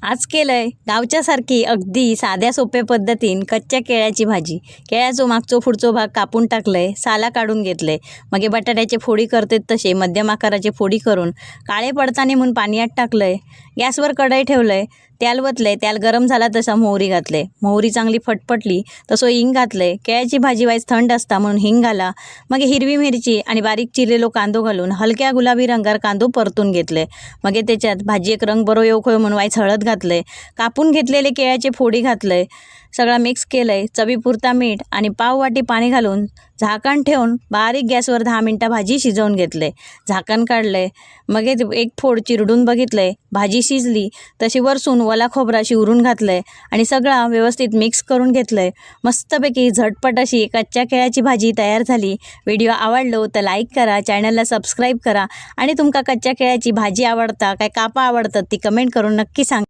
आज केलंय गावच्यासारखी अगदी साध्या सोप्या पद्धतीन कच्च्या केळ्याची भाजी. केळ्याचो मागचो पुढचो भाग कापून टाकलंय, साला काढून घेतलंय. मगे बटाट्याचे फोडी करतेत तसे मध्यम आकाराचे फोडी करून काळे पडतानी म्हणून पाण्यात टाकलंय. गॅसवर कढई ठेवलंय, तेल वतलंय, तेल गरम झाला तसा मोहरी घातलंय. मोहरी चांगली फटफटली तसो हिंग घातलंय. केळ्याची भाजी वाईज थंड असता म्हणून हिंग घाला. मग हिरवी मिरची आणि बारीक चिरलेलो कांदो घालून हलक्या गुलाबी रंगार कांदो परतून घेतले. मगे त्याच्यात भाजी एक रंग बरो येवक होय म्हणून वाईज हळद घातलंय. कापून घेतलेले केळ्याचे फोडी घातलंय. सगळा मिक्स केलंय. चवीपुरता मीठ आणि पाव वाटी पाणी घालून झाकण ठेवून बारीक गॅसवर 10 मिनटं भाजी शिजवून घेतले. झाकण काढलंय. मग एक फोड चिरडून बघितलंय. भाजी शिजली तशी वरसून ओला खोबरा शिवरून घातलंय आणि सगळा व्यवस्थित मिक्स करून घेतलंय. मस्तपैकी झटपट अशी कच्च्या केळ्याची भाजी तयार झाली. व्हिडिओ आवडलो तर लाईक करा, चॅनलला सबस्क्राईब करा आणि तुमका कच्च्या केळ्याची भाजी आवडता काय कापा आवडतात ती कमेंट करून नक्की सांगा.